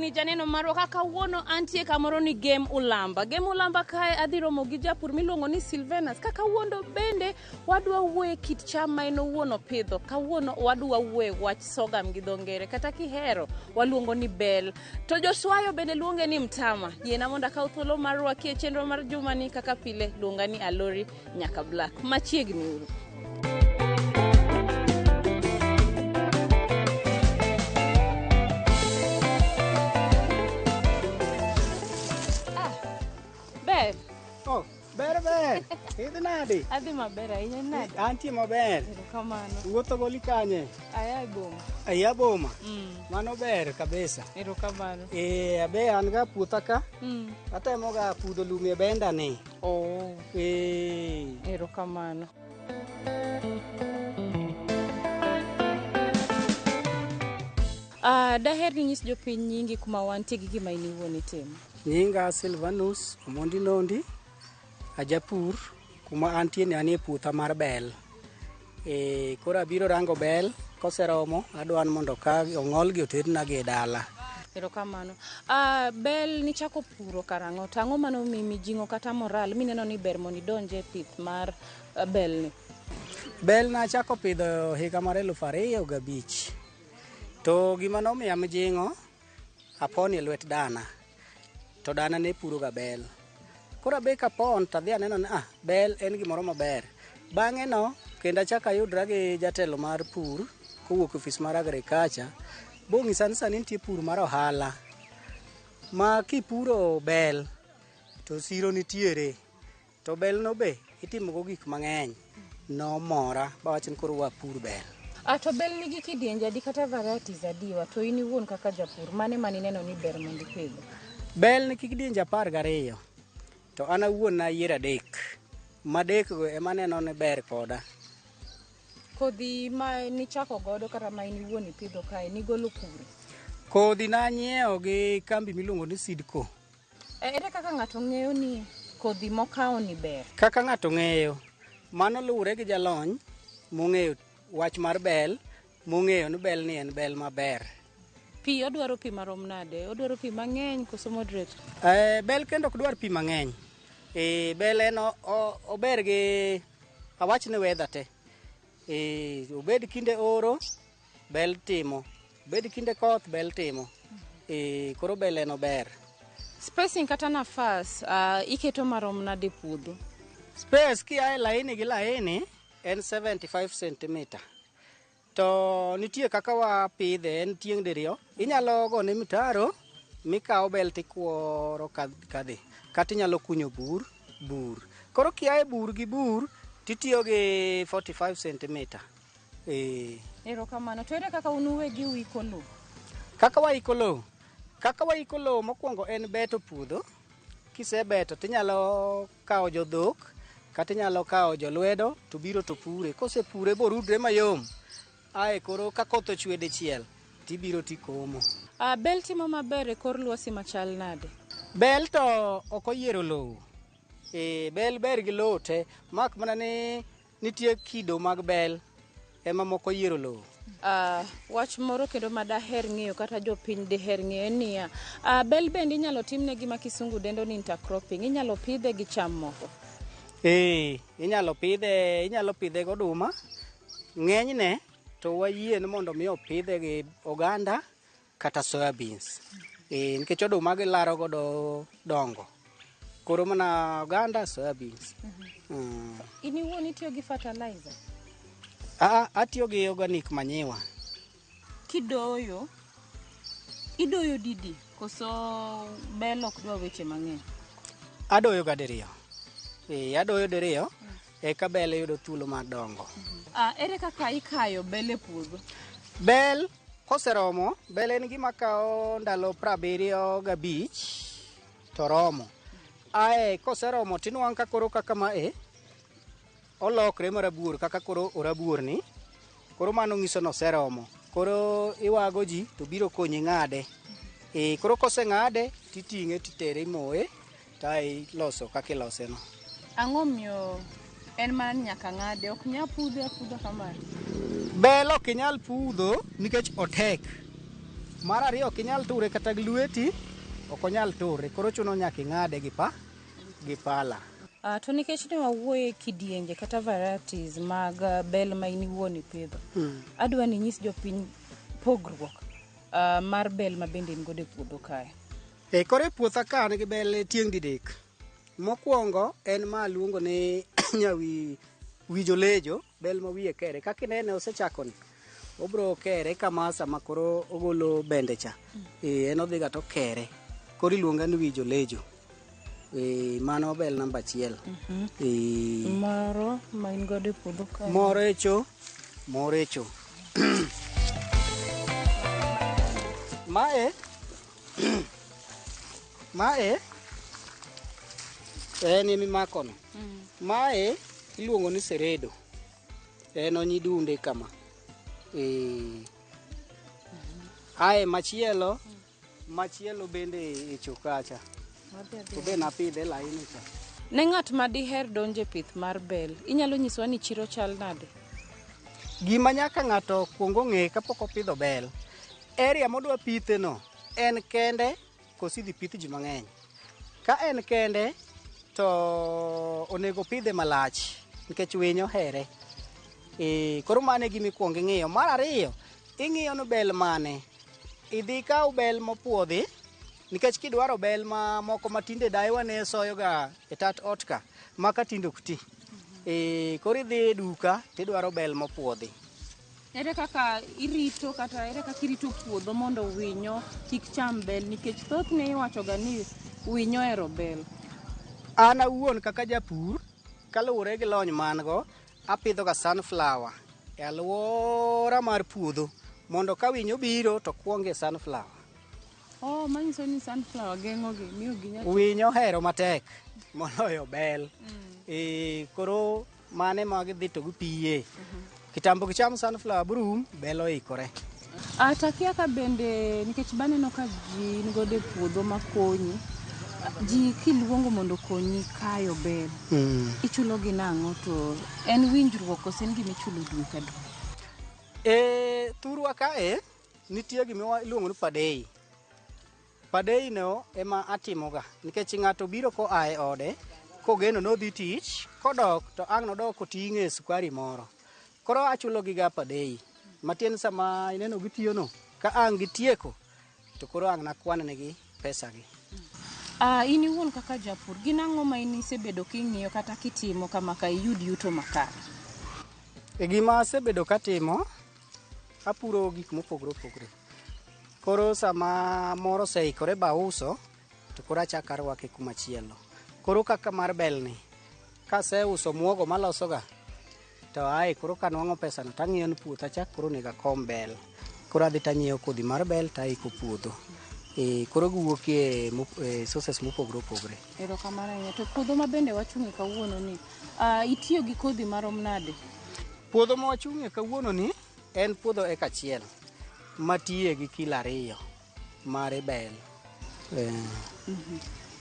Machiegni janeno marwa ka kawuono antie kamoro ni Gem Ulamba. Gem Ulamba kae adhi romo gi japur miluongo ni Silvanus. Ka kawuono bende wadwa wuoye kit cham ma en owuon opidho. Kawuono wadwa wuoye wach sorghum gi dho ngere kata kihero waluongo ni bel. To Joswayo bende luonge ni mtama. Yiena mondo akaw thuolo mar rwaki e chenro mar jumani kaka pile luonga ni Alori nyaka Black. Machiegni uru. Ber. Oh, ber ber. Idhi nade? Adhi maber ahinya nade? Antie maber. Erokamano. Wuotho goli kanye? Aya e boma. Aya boma. Mano ber kabisa. Erokamano. Eh, abe an ga puotha ka. Atemo ga pudho lum e benda ni. Oh, Eh. erokamano. Daher ni nyis jopiny nyingi kuma wantie gi gima in iwuon itimo. Nyinga Silvanus Omondi Nondi, ajapur kuma antie ni anie puotha mar bel. E, koro abiro rango bel, koseromo adwa ni mondo ka ong'olgi oternagi e dala. Erokamano. Bel nichako puro karang'o? To ang'o mano miyi mijing'o kata moral mineno ni ber mondo idonje e pith mar bel ni? Bel nachako pidho higa mar 2005. To gima nomiya mijing'o, apon e lwet dana. To dana ne puro ga bel. Koro abe kapon to adhi aneno ni ah, bel en gimoro maber. Bang'e no, kendo achako ayudra gi jatelo mar pur kowuok e ofis mar agriculture, bong'isa ni sani nitie pur mar ohala. Ma kipuro bel to siro nitiere. To bel no be itimo go gik mang'eny. Nomora bawacho ni koro wapur bel. To bel nigi kidienje adi kata varieties adiwa to in iwuon kaka japur mane manineno ni ber mondo ipidhi? Bel nigi kidienje 12 to an awuon nayiero 3. Madek go ema aneno ni ber koda. Kodhi ma nichako godo kata ma in iwuon ipidho kae nigolo kure? Kodhi nanyiewo gi kambi miluongo ni Seedco. Ere kaka ng'ato ng'eyo ni kodhi mokawo ni ber? Kaka ng'ato ng'eyo, mano luwore gi jalony mong'eyo wach mar bel, mong'eyo ni bel ni en bel maber. Pi odwaro pi marom nade? Odwaro pi mang'eny koso moderate? Bel kendo ok dwar pi mang'eny. Bel en ober gi awach ni weather te. Obed kinde oro, bel timo. Obed kinde koth, bel timo. Koro bel en ober. Spacing kata nafas iketo marom nade puodho? Space kia e laini gi laini en 75 cm. To nitie kaka wapidhe, en tieng' diriyo. Inyalo gone mtaro mikawo bel tikuoro kadhi. Kata inyalo kunyo bur, bur. Koro kia e bur gi bur, titiyo gi 45 cm. Erokamano. To ere kaka un uwegi uiko lowo? Kaka waiko lowo? Kaka waiko lowo mokwongo en beto puodho. Kisebeto tinyalo kawo jodhok kata inyalo kawo jolwedo to biro to pure. Kosepure borudre mayom, ae koro ka koth ochwe dichiel tibiro tikomo. Bel timo maber e kor lwasi machal nade? Bel to ok oyiero lowo. Bel ber gi lowo te, mak mana ni nitie kido mag bel ema moko oyiero lowo. Wach moro kendo ma daher ng'eyo kata jopiny diher ng'eyo en niya, bel bende inyalo timne gima kisungu dendo ni intercropping, inyalo pidhe gi cham moko? Inyalo pidhe goduma. Ng'enyne to wayie ni mondo mi opidhe gi oganda kata soya beans. Nikech oduma gilaro godo dongo. Koro mana oganda, soya beans. In iwuon itiyo gi fertilizer? Atiyo gi organic manure. Kidoyo, idoyo didi koso bel ok dwa weche mang'eny? Adoyo ga diriyo. Adoyo diriyo eka bel yudo thuolo mar dongo. Ere kaka ikayo bel e puodho? Bel koseromo, bel en gima kawo ndalo 75 to romo. Ae koseromo tinwang'o ka koro kaka mae olokre marabuor kaka koro orabuor ni. Koro mano nyiso ni oseromo. Koro iwago ji to biro konyi ng'ade. Koro koseng'ade titing'e titere imoye to ae iloso kaka ilose no. Ang'o miyo en mana ni nyaka ng'ade, ok nyal pudhe apudha kamano? Bel ok inyal pudho nikech otek. Mar ariyo ok inyal ture kata gi lweti, ok onyal ture. Koro chuno nyaka ing'ade gi pa gi pala. To nikech ne wawuoye kidienje kata varieties mag bel ma in iwuon ipidho, adwa ni inyis jopiny pogruok mar bel ma bende in godo e puodho kae. E koro e puotha ka an gi bel tieng' didek. Mokwongo en ma aluongo ni nyawi wijolejo, bel ma wiye kere. Kaka inene osechako ni, obro kere kama sama koro ogolo bende cha. En odhiga to kere. Koro iluonga ni wijolejo. Mano bel namba achiel. Moro ma in godo e puodho kae. Moro echo, moro echo. Mae mae en emimakono. Mae iluongo ni seredo. En onyidunde kama. Ae machielo, machielo bende echo kacha. To be napidhe e laini cha. Ne ng'at ma diher donjo e pith mar bel, inyalo nyisowa ni chiro chal nade? Gima nyaka ng'ato kuong ong'e kapok opidho bel, area modwa pithe no en kende koso idhi pith ji mang'eny. Ka en kende to onego opidhe malach nikech winy ohere. Koro mano e gima ikuongo ing'iyo. Mar ariyo, ing'iyo ni bel mane. Idhi ikaw bel mopuodhi nikech kidwaro bel ma moko matinde dayewa ne soyoga e tat ot ka, maka tinde ok ti. Koro idhi e duka tidwaro bel mopuodhi. Ere kaka irito kata ere kaka irito puodho mondo winyo kik cham bel nikech thothne iwacho ga ni winyo ohero bel. An awuon kaka japur, kaluwore gi lony ma an go, apidho ga sunflower e alwora mar puodho mondo ka winyo obiro to kuongo e sunflower. Oh, manyiso ni sunflower geng'o gi, miyo ginya. Winyo ohero matek moloyo bel. Koro mane ma gidhi to gipiye. Kitambo gicham sunflower brum, bel oikore. Ah, takia ka bende nikech baneno ka ji nigodo e puodho makonyi. Ji kiluongo mondo okonyi kayo bel, ichulo gi nang'o to en winjruok koso en gima ichulo dwe ka dwe? Thurwa kae nitie gima iluongo ni padei. Padei no ema atimoga nikech ng'ato biro koa e ode kogeno nodhi tich kodok to ang' nodok koting'e sukari moro. Koro achulo gi ga padei. Matiende sama ineno gitiyo no ka ang' gitieko to koro ang' nakwan negi pesa gi. In iwuon kaka japur, gin ang'o ma in isebedo king'iyo kata kitimo kama ka iyud yuto makare? E gima asebedo katimo, apuro gik mopogore opogore. Koro sama moro oseikore ba uso, to koro achako arwake kumachielo. Koro kaka mar bel ni, kaseuso muogo malosoga, to ae koro kanwang'o pesano tang'iyo ni puotha cha koro onego akom bel. Koro adhi tanyiewo kodhi mar bel taiko puodho. Koro giwuok e sources mopogore opogore. Erokamano ahinya. To puodho ma bende wachung'e kawuono ni, itiyo gi kodhi marom nade? Puodho ma wachung'e kawuono ni en puodho eka achiel matiye gi kilo 2 mar bel.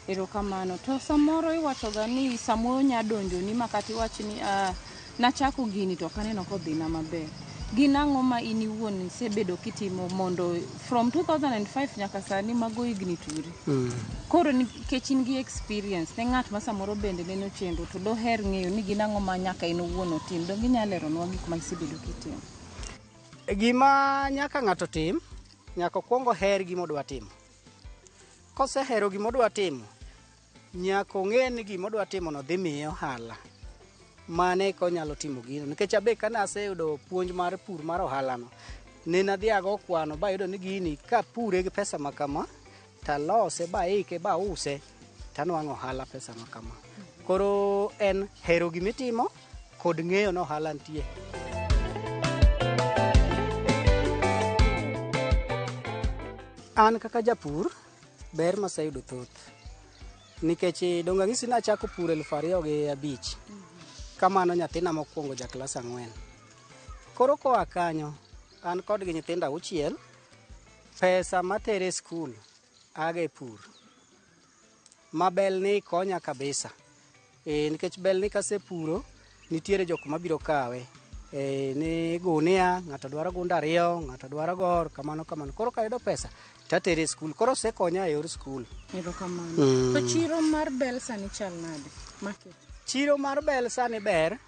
Erokamano. To samoro iwacho ga ni samoro nya donjoni ma kata iwach ni nachako gini to ok aneno kodhina maber. Gin ang'o ma in iwuon isebedo kitimo mondo from 2005 nyaka sani mago higni turi? Koro nikech in gi experience ne ng'at ma samoro bende neno chenro to doher ng'eyo ni gin ang'o ma nyaka en owuon otim. Donge inyalo leronwa gik ma isebedo kitimo? Gima nyaka ng'ato tim, nyaka okwong oher gima odwa timo. Kosehero gima odwa timo, nyaka ong'e ni gima odwa timo no dhi miye ohala. Mane eka onyalo timo gino. Nikech abe kane aseyudo puonj mar pur mar ohala no, nene adhi ago kwano bayudo ni gini kapure gi pesa ma kama, talose baike bause, tanwang'o ohala pesa ma kama. Koro en hero gimitimo kod ng'eyo ni ohala nitie. An kaka japur, ber maseyudo thoth. Nikech donge ang'isi ni achako pur 2005. Kamano nyathina mokwongo ja klas 4. Koro koa kanyo, an kod gi nyithindo 6, pesa matere e skul aga e pur. Ma bel ni konya kabisa. Nikech bel ni kasepuro, nitiere jok mabiro kawe. Ni gunia, ng'ato dwaro gunda ariyo, ng'ato dwaro gor, kamano kamano. Koro kayudo pesa tatere e skul. Koro osekonya e yor skul. Erokamano. To chiro mar bel sani chal nade? Market. Chiro mar bel sani ber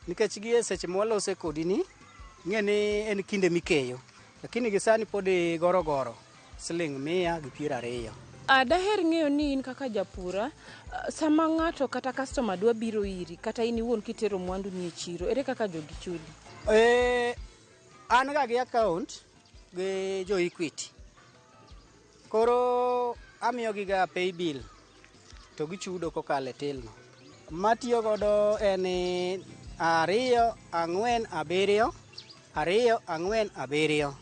nikech gi e seche mwalose kodi ni ing'e ni en kinde mikeyo, lakini gi sani pod goro goro siling 120. Daher ng'eyo ni in kaka japura, sama ng'ato kata customer dwa biro iri, kata in iwuon kitero mwandu ni e chiro, ere kaka jogi chuli? An ga gi account gi jo Equity. Koro amiyogi ga pay bill to gichudo kokalo e till no. Matiyo godo en 2 4 7 2 4 7.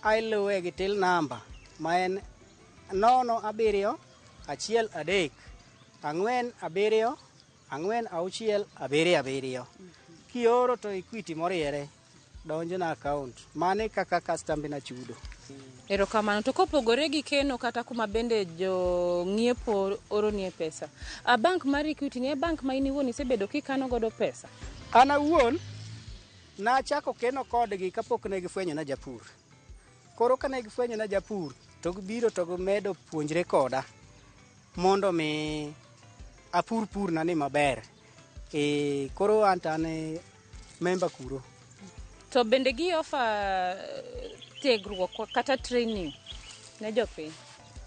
Ailuwe gi till number ma en 0 7 1 3 4 7 4 6 7 7. Kioro to Equity moriere donjo na account. Mano e kaka kastambe na chudo. Erokamano. To kopogore gi keno kata kuma bende jo ng'iepo oronie pesa, a bank mar Equity ni e bank ma in iwuon isebedo kikano godo pesa? An awuon nachako keno kodgi kapok ne gifwenyo na japur. Koro kane gifwenyo na japur to gibiro to gimedo puonjre koda mondo mi apur pur na ni maber. Koro an to an member kuro. To bende gi offer tiegruok kata training ne jopiny?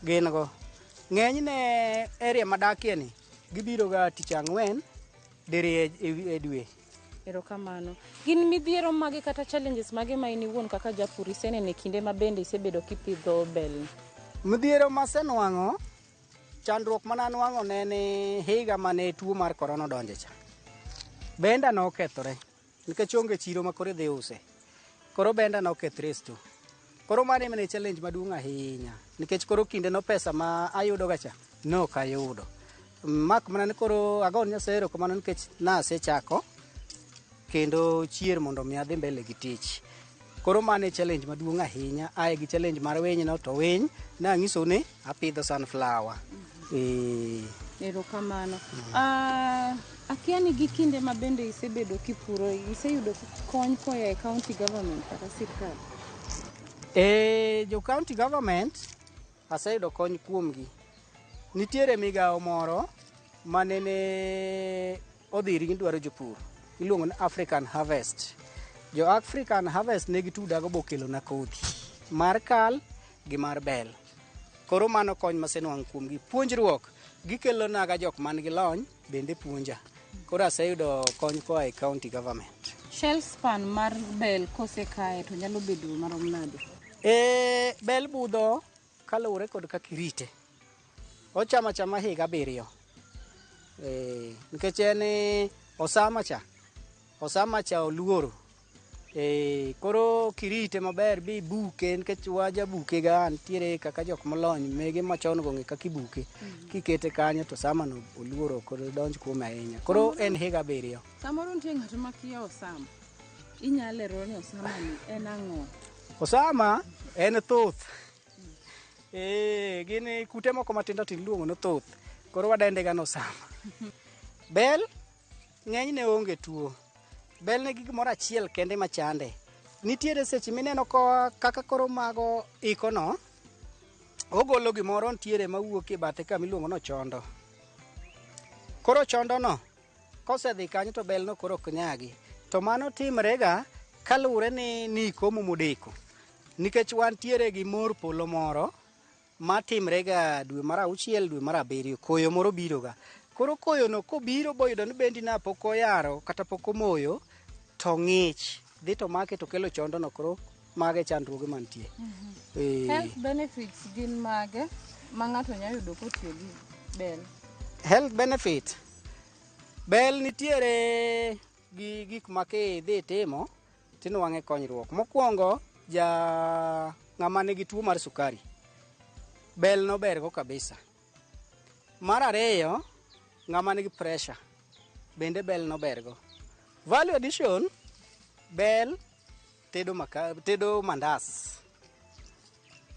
Gin go. Ng'enyne area madakie ni gibiro ga tich ang'wen diriyo e dwe. Erokamano. Gin midhiero mage kata challenges mage ma in iwuon kaka japur iseneno e kinde ma bende isebedo kipidho bel? Midhiero masenwang'o, chandruok mane anwang'o ne ni higa mane tuo mar korona odonje cha. Benda nokethore nikech onge chiro ma koro idhi use. Koro benda nokethre e store. Koro mano ema ne challenge maduong' ahinya nikech koro kinde no pesa ma ayudo ga cha ne ok ayudo. Mak mana ni koro agone Nyasaye erokamano nikech nasechako kendo chier mondo mi adhi mbele gi tich. Koro mano e challenge maduong' ahinya. Ae gi challenge mar winy no to winy nang'isou ni apidho sunflower. Erokamano. Akia ni gi kinde ma bende isebedo kipuro, iseyudo kony koa e county government kata sirkal? Jo county government aseyudo kony kuomgi. Nitiere migawo moro manene odhiri ni dwaro jopur. Iluongo ni African Harvest. Jo African Harvest ne gitudago bokelona kodhi mar kal gi mar bel. Koro mano kony masenwang'o kuomgi. Puonjruok gikelonaga jok man gi lony bende puonja. Koro aseyudo kony koa e county government. Shelf span mar bel kosekaye to nyalo bedo marom nade? Bel budho kaluwore kod kaka irite. Ochamo achama higa 7. Nikech en osama cha. Osama cha oluoro. Koro kirite maber bibuke nikech wajabuke ga nitiere kaka jok molony mege machon go ng'e kaka ibuke. Kikete kanyo to osama no oluoro koro donj kuome ahinya. Koro en higa 7. Samoro nitie ng'at makia osama. Inyalo lero ni osama ni en ang'o? Osama en thuth. Gin kute moko matindo tindo iluongo ni thuth. Koro wadende ga ni osama. Bel ng'enyne onge tuo. Bel nigi gimoro achiel kende machande. Nitiere seche mineno kaka koro mago ikono, ogolo gimoro nitiere mawuok e bathe kama iluongo ni ochondo. Koro ochondo no, kosedhi kanyo to bel no koro ok nyagi. To mano timre ga kaluwore ni nikomo modeko. Nikech wantiere gi mor polo moro matimre ga dwe mar 6, dwe mar 7, koyo moro biro ga. Koro koyo no kobiro boyudo ni bendi na pok oyaro kata pok omoyo to ng'ich dhi to make to kelo chondo no koro mage chandruoge mantie. Health benefits gin mage ma ng'ato nyalo yudo kotiyo gi bel? Health benefit. Bel nitiere gi gik ma kidhi timo tinwang'e konyruok. Mokwongo ja ng'ama nigi tuo mar sukari, bel no bergo kabisa. Mar ariyo, ng'ama nigi pressure bende bel no bergo. Value addition, bel tedo mandas,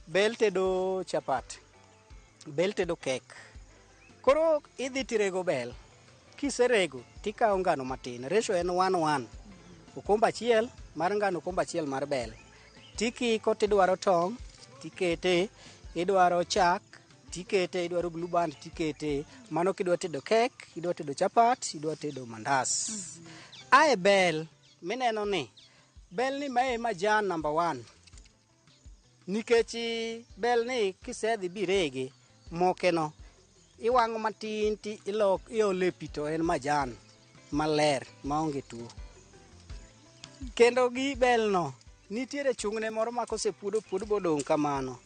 bel tedo chapat, bel tedo kek. Koro idhi tirego bel. Kiserego tikawo ngano matin, ratio en 1-1. Okombe achiel mar ngano okombe achiel mar bel. Tikiko tidwaro tong' tikete, idwaro chak tikete, idwaro blue band tikete. Mano kidwa tedo kek, idwa tedo chapat, idwa tedo mandas. Ae bel mineno ni, bel ni mae majan number 1. Nikech bel ni kisedhi birege, moke no iwang'o matin ti ilok iole pi to en majan maler maonge tuo. Kendo gi bel no nitiere chung'ne moro ma kosepuodo puodo bodong' kamano,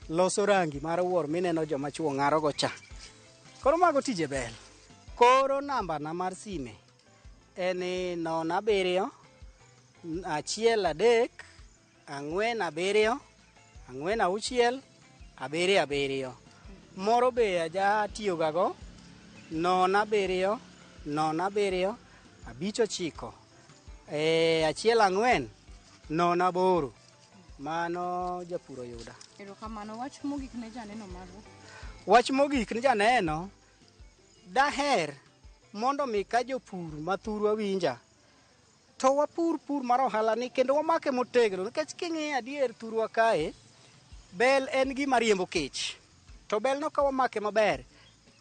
loso rangi mar wuor mineno joma chuo ng'aro go cha. Koro mago tije bel. Koro namba na mar sime en 07 1 3 4 7 4 6 7 7. Moro be aja tiyo ga go 0 7 0 7 5 9 1 4 0 8. Mano japur oyuda. Erokamano. Wach mogik ne janeno marwa. Wach mogik ne janeno, daher mondo mi ka jopur mathurwa winja, to wapur pur mar ohala ni kendo wamake motegno, nikech king'iyo adier thurwa kae, bel en gima riembo kech. To bel no ka wamake maber,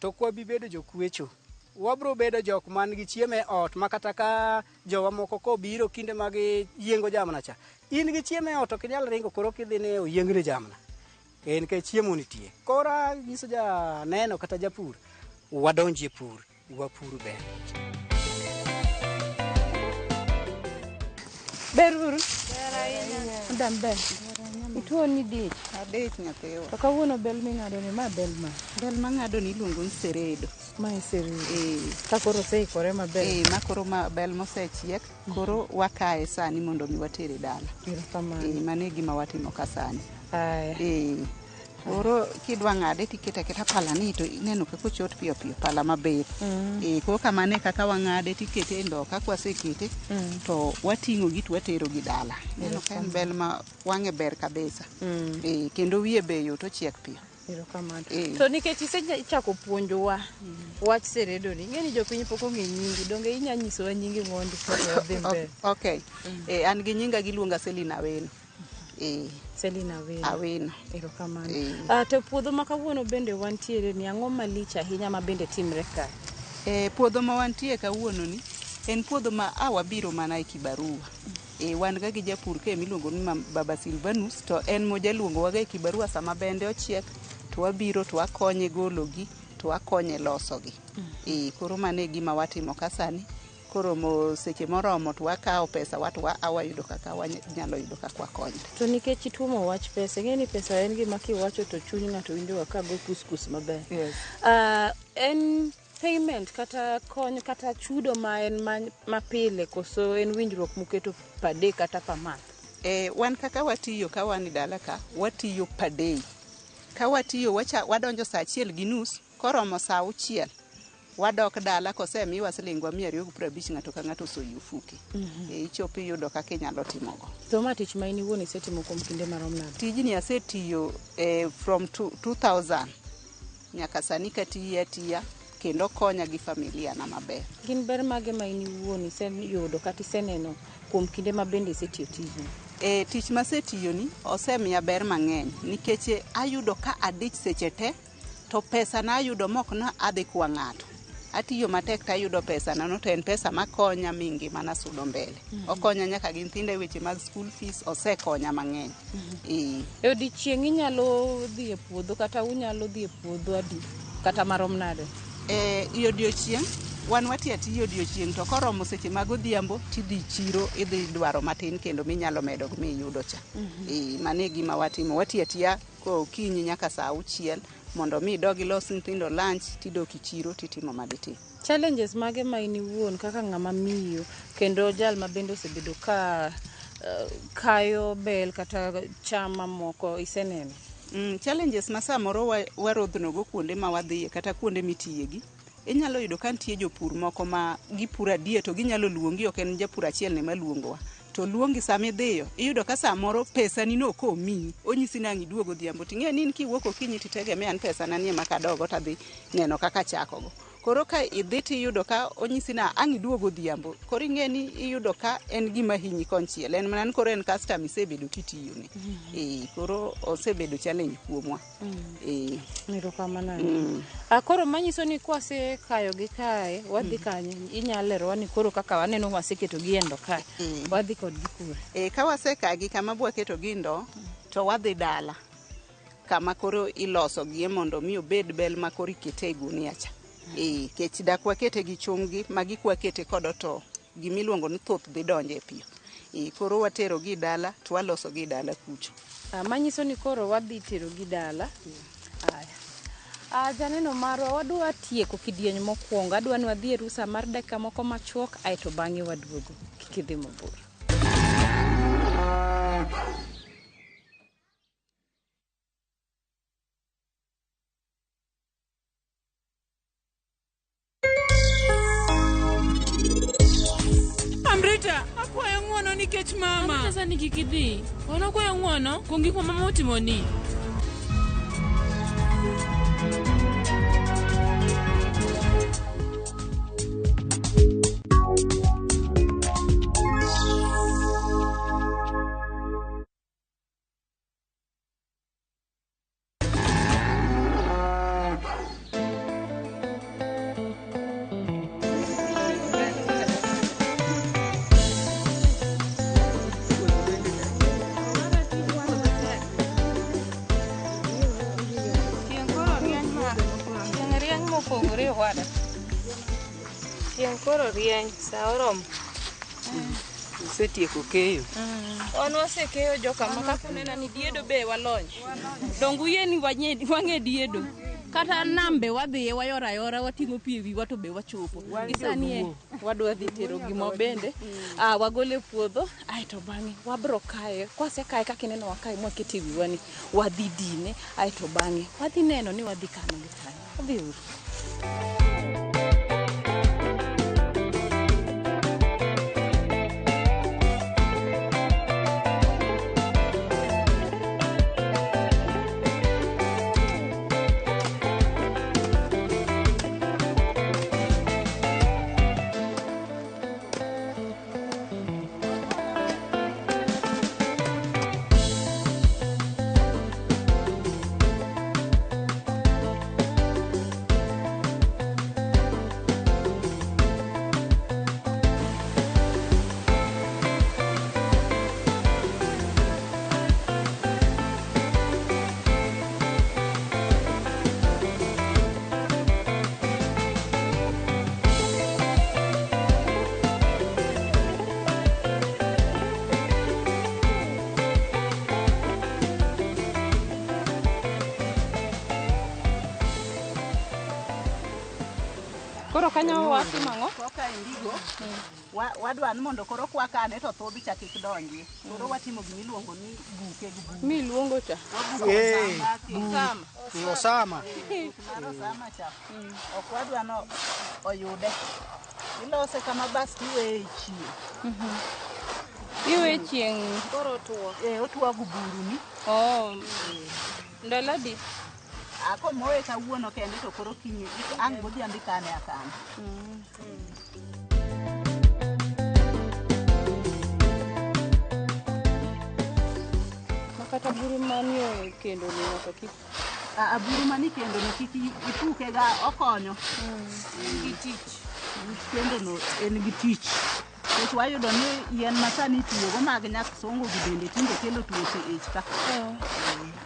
to ok wabi bedo jokwecho. Wabro bedo jok man gi chiemo e ot, ma kata ka jowa moko kobiro kinde mag yiengo jamna cha, in gi chiemo e ot ok inyal ringo koro kidhi ni oyiengni jamna. En nikech chiemo nitie. Koro anyiso janeno kata japur, wadonji e pur, wapur ber. Ber uru? Ber ahinya. Madam ber. Ituo ni dich? Adich nyathiwa. To kawuono bel ming'ado ni ma bel ma? Bel mang'ado ni iluongo ni seredo. Ma e seredo. Ka koro oseikore maber. Ma koro ma bel mosechiek, koro wakaye sani mondo mi watere dala. Erokamano. Mano e gima watimo ka sani. Aya. Koro kidwa ng'ade tikete aketa pala ni to ineno kaka ochot piyo piyo, pala mabith. Koro kamano e kaka wang'ade tikete e ndoo, kaka wasekete to wating'o gi to watero gi dala. Ineno ka en bel ma wang'e ber kabisa. Kendo wiye be yot, ochiek piyo. Erokamano. To nikech isechako puonjowa wach seredo ni, ing'e ni jopiny pok ong'e nyingi, donge inya nyisowa nyingi mondi mondo wadhi mbele? Okay. An gi nyinga giluonga Selina Awino. Selina Awino. Awino. Erokamano. To puodho ma kawuono bende wantiere ni ang'o malich ahinya ma bende timre ka? Puodho ma wantie kawuono ni en puodho ma wabiro mana e kibarua. Wan ga gi japur kae miluongo ni Baba Silvanus, to en mojaluongowa ga e kibarua sama bende ochiek, to wabiro to wakonye gologi, to wakonye losogi. Koro mano e gima watimo ka sani. Koro mo seche moromo to wakawo pesa wa to wayudo kaka wanyalo yudo kaka wakonyre. To nikech ituomo wach pesa, ing'e ni pesa en gima kiwacho to chuny ng'ato winjo ga ka go kuskus maber. Yes. En payment kata kony kata chudo ma en mapile koso en winjruok muketo per day kata per month? Wan kaka watiyo ka wan e dala ka, watiyo per day. Ka watiyo, wadonjo saa 1:30, koromo saa 6 wadok dala kosemiwa siling 250 ng'ato ka ng'ato osoyi ofuke. Ichopo iyudo kaka inyalo timogo. To ma tich ma in iwuon isetimo kuom kinde marom nade? Tijni asetiyo from 2000 nyaka sani katiye atiya, kendo konya gi familia na maber. Gin ber mage ma in iwuon iseyudo kata iseneno kuom kinde ma bende isetiyo tijni? Tich masetiyo ni osemiya ber mang'eny nikech ayudo ka adich seche te to pesa na ayudo mok na adhi kwa ng'ato. Atiyo matek to ayudo pesa na no, to en pesa makonya mi ngimana sudo mbele. Okonya nyaka gi nyithindo e weche mag school fees, osekonya mang'eny. E odiochieng' inyalo dhi e puodho kata unyalo dhi e puodho adi kata marom nade? E odiochieng' wan watiyo atiya odiochieng', to koromo seche mag odhiambo tidhi chiro, idhi dwaro matin kendo minyalo medo miyudo cha. Mano e gima watimo, watiyo atiya kokinyi nyaka saa 6 mondo mi idog ilos nyithindo lunch, tidok e chiro titimo maditim. Challenges mage ma in iwuon kaka ng'ama miyo kendo jal ma bende osebedo ka kayo bel kata cham mamoko iseneno? Challenges ma samoro warodhnogo kuonde ma wadhiye kata kuonde mitiyegi, inyalo yudo ka nitie jopur moko ma gipuro adier to ginyalo luongi, ok en japur achiel ne maluongowa. To luongi sama idhiyo, iyudo ka samoro pesani no ok omiyi, onyisi ni ang' iduog odhiambo. Ting'e ni in kiwuok okinyi titegemea ni pesana ni ema kadogo tadhi neno kaka achakogo. Koro ka idhi tiyudo ka onyisi na ang' iduog odhiambo, koro ing'e ni iyudo ka en gima hinyi konchiel, en mana ni koro en customer isebedo kitiyone. Koro osebedo challenge kuomwa. Erokamano ahinya. Koro manyiso ni kwasekayo gi kae, wadhi kanye? Inyalo lerowa ni koro kaka waneno waseketogi e ndo kae, wadhi kodgi kure? Ka wasekagi kama bwaketogi ndo, to wadhi dala kama koro ilosogie mondo mi obed bel ma koro ikete e gunia cha. Kech dak wakete gi chumgi, magi kwakete kod otowo, gimiluongo ni thuth dhi donje piyo. Koro waterogi dala to walosogi dala kucho. Manyiso ni koro wadhi terogi dala. Aya. Janeno marwa, wadwa tieko kidieny mokwongo. Adwa ni wadhi e rusa mar dakika moko machuok, aeto bang'e waduogo. Kik idhi mabor. Amrita, akwayo ng'uono nikech mama. Amrita sani kik idhi. Wan wakwayo ng'uono kuom gik ma mama otimoni. Chieng' rieny mopogore owada. Chieng' koro rieny, sa oromo. Usetieko keyo. Wan wasekeyo joka ma kaka uneno ni diedo be walony. Donge uyie ni wang'e diedo. Kata nam be wadhiye wayoro ayora wating'o pi e wiwa to be wachopo. Gi sani e wadwa dhi tero gima bende wagolo e puodho aeto bang'e wabro kaye. Kwasekaye kaka ineno wakaye mwakete e wiwa ni wadhi dine aeto bang'e wadhi neno ni wadhi kano gi kanye. Wadhi uru. Koro kanyo watimo ang'o? Koka indigo, wadwa ni mondo koro kwakane to thudh cha kik donji. Koro watimo gimiluongo ni buke gi buru. Miluongo cha. Osama. Osama. Mar osama cha. Ok wadwa no oyude. Ilose kama bas tiweye e chieng'. Iwe chieng'. Koro otuo. Otuo gi buru ni. Oh. Ndalo adi? Komoye kawuono kende to koro kiny ang' godhiambo ikane akana. Makata buru manie kendo ni nyaka kik. Buru manie kendo no kik ipuke ga, okonyo. Gi tich. Kendo no en gi tich. Nikech wayudo ni yien ma sani itiyogo mag nyaksongo gi bende tinde kelo tuoche e ich ka.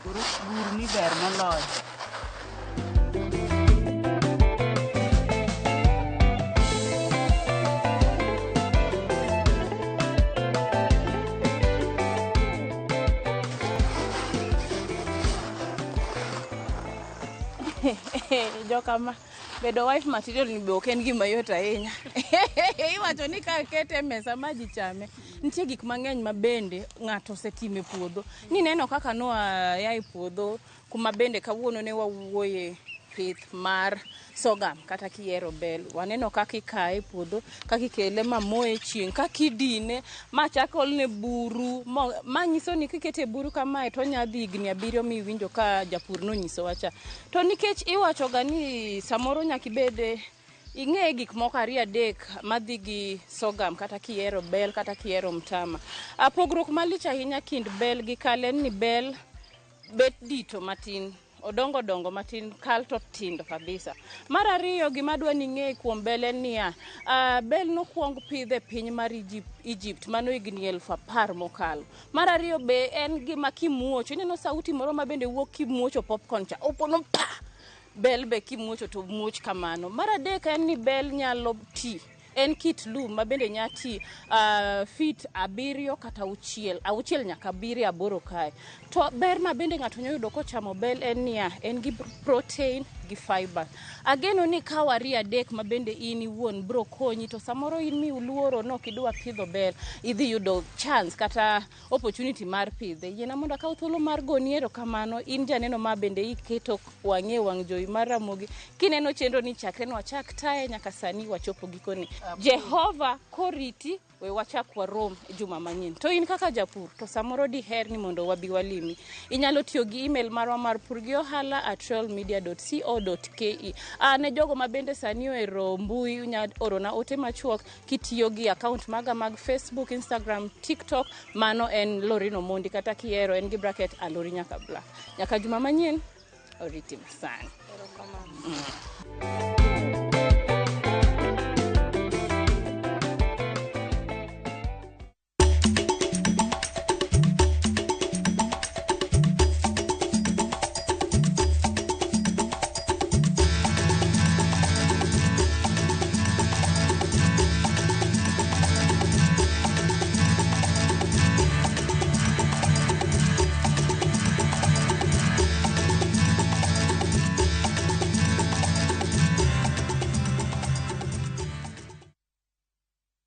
Koro buru ni ber moloyo. Joka ma bedo wife material ni be ok en gima yot ahinya. Iwacho ni ka kete e mesa ma ji chame, nitie gik mang'eny ma bende ng'ato osetimo e puodho. Nineno kaka noa ya e puodho kuma bende kawuono ne wawuoye pith mar sorghum kata kiero bel. Waneno kaka ikaye e puodho, kaka ikele ma moye e chieng', kaka idine ma chak olne buru. Ma nyiso ni kikete e buru kamae to onya dhi higni 7 miwinjo ka japur nonyisowa cha. To nikech iwacho ga ni samoro nyaka ibed Ing'e gik moko ariyo adek madhi gi sorghum kata kihero bel kata kihero mtama. Pogruok malich ahinya kind bel gi kal en ni bel bet dito matin odongo dongo matin kal to tindo kabisa. Mar ariyo gima adwa ni ing'e kuom bel en niya, bel nokwong pidh e piny mar Egypt mano higni 10,000 mokalo. Mar ariyo be en gima kimuocho, ineno sauti moro ma bende wuok kimuocho popcorn cha, opono pa! Bel be kimuocho to muoch kamano. Mar adek en ni bel nyalo ti. En kit lum ma bende nya ti feet 7 kata 6, 6 nyaka 7 8 kae. To ber ma bende ng'ato nyalo yudo kochamo bel en niya, en gi protein gi fiber. Ageno ni kaw ariyo adek ma bende in iwuon bro konyi to samoro in mi uluoro nok idwa pidho bel, idhi yudo chance kata opportunity mar pidhe. Yiena mondo akaw thuolo mar goni erokamano in janeno ma bende iketo wang'i e wang' jowi mar Ramogi. Kineno chenro ni chakre nwachak taye nyaka sani wachopo gikone. Jehova koriti we wachak warom juma manyien. To in kaka japur to samoro diher ni mondo wabi walimi. Inyalo tiyo gi email marwa mar purgiohala@royalmedia.co.ke. Ne jogo ma bende sani ohero mbui unya orona ote machuok kitiyo gi account maga mag Facebook, Instagram, TikTok. Mano en Lorino Mondi kata kihero en gi bracket Alori nyaka black. Nyaka juma manyien, oriti masani. Erokamano.